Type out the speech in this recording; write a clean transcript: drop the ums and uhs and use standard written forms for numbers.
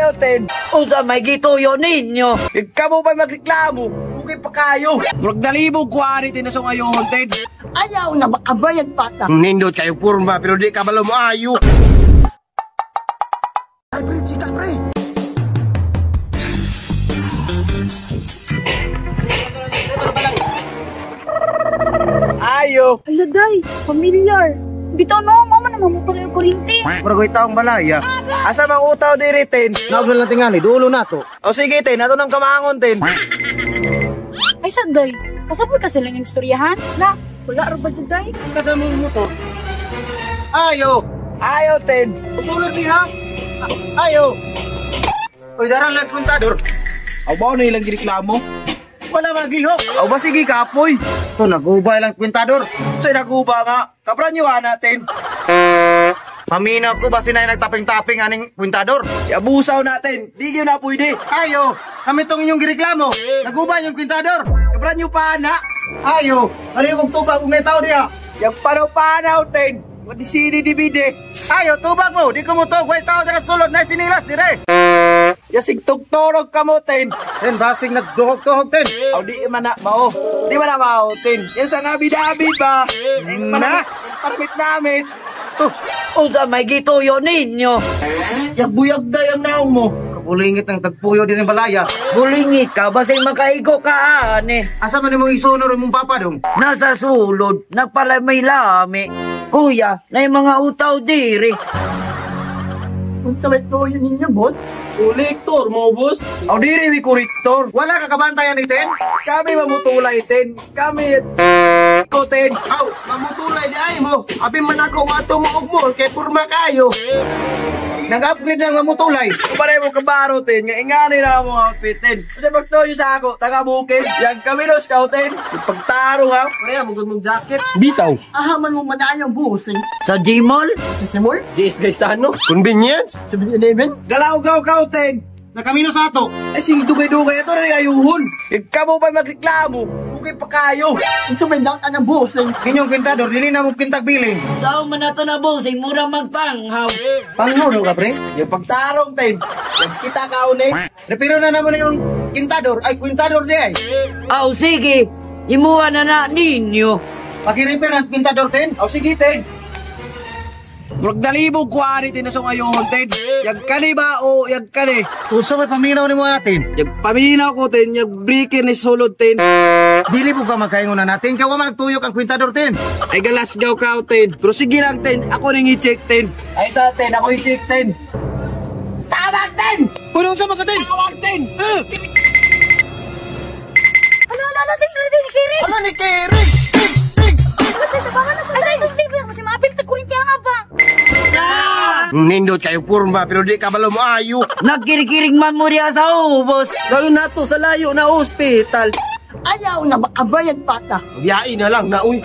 Ayo, ten. Unsa may gituyo ninyo? Kamo pa magreklamo. Okay pa kayo. Murag nalibog ko ani tin sa ngayon, ten. Ayaw na makabayad bata. Nindot kayo purma pero di ka balo mo ayo. Ay, pre, chika, pre. Ayo. Ala day, familiar. Bitaw no, mama na mamutuloy yung kurinti. Murag taong balaya. Asa mang utaw diri, ten? Naog na lang tingali, dulo na to. O sige, ten, ato nang kamangon, ten. Ay sad day, kasabot ka sila yung istoryahan? Na, wala ra ba jud day? Kadamong motor. Ayo. Ayo, ten. Usulod ni ha. Ayo. Oy, darang lang kontador. Aw ba na ilang gireklamo? Wala man gihok. Aw ba sige kapoy. To nagubay lang kwintador. Say naguba nga. Kapran nyo ana, ten. Paminaw ko ba sinay nagtaping-taping aning kwintador? Yabusaw natin. Di gyud na pwede. Ayo, kami tong inyong gireklamo. Nagubay yung kwintador. Kapran nyo pa ana. Ayo, ano yung tubag ug may tao diha? Yang panaw-panaw, ten. Madisini dibide. Ayo, tubag mo. Di ko mo to. Way tao dira sulod na sinilas dire. Yasig tugtorog ka mo, ten. Ten basing nagduhog-tuhog ten. Aw di man na mao. Di man na mao, ten. Yan sa nga abi ba? Na? Paramit namit. To, Unsa may gituyo ninyo? Yagbuyag day ang naong mo. Kabulingit ng tagpuyo din ang balaya. Bulingit ka basing makaigo ka ani. Asa man imong isunor imong papa dong? Nasa sulod, nagpalamay-lami. Kuya, na yung mga utaw diri. Unsa may tuyo ninyo, boss? Kolektor mo, boss. Aw diri mi kolektor. Wala ka kabantayan ni ten? Kami mamutulay, ten. Kami ko, ten. Aw, mamutulay di ay mo. Abi man ako ato mo og mall kay purma kayo. Nag-upgrade lang mamutulay. Pare mo kabaro, ten. Nga ingani na mo outfit, ten. Kasi pagtuyo sa ako, taga bukid. Yang kami no, scout, ten. Yung pagtaro, ha. Pare, mo mong jacket. Bitaw. Ahaman mo manayang busing. Sa Gmall? Sa mall? JS Gaisano. Convenience. 7-Eleven? Galaw-gaw ka, ten. Nakamino sa ato. Ay, sige, dugay-dugay. Ito na rin ayuhon. Kamo pa magreklamo. Okay pa kayo. Unsa may data ng busing? Inyong kwintador, dili na mo kwintag billing. Saan man nato na busing, mura magpanghaw. Panghaw daw ka, pre? Yung pagtarong, ten. Yung kita ka, une. Pero na naman yung kwintador. Ay, kwintador di ay. Aw sige, imuha na na ninyo. Paki-repair ang kwintador, ten. Aw, sige, ten. Murag nalibog ko ani ten sa ngayon, ten. Yag kani ba o yag kani? Unsa may paminaw nimo natin? Yag paminaw ko, ten. Yag breaker ni sulod, ten. Dili po ka magkaingon na natin kay wa man nagtuyok ang kwintador, ten. Ay galasgaw ka, ten. Pero sige lang, ten. Ako ning i-check, ten. Ay sa, ten. Ako i-check, ten. Tawag, ten! Puno unsa man ka, ten? Tawag, ten! Ala, ala, ala, day, ala, day, ni Kiri. Ano ni Kerry? Tig, tig. Ala, day, tabangan na. Ay, sa sa kasi maapil ta kurinti nga ba? Nindot kayo purma pero di ka balo mo ayo. Nagkirikiring man mo diha sa ubos. Lalo na to sa layo na hospital. Ayaw na makabayad bata. Biyain na lang na uy.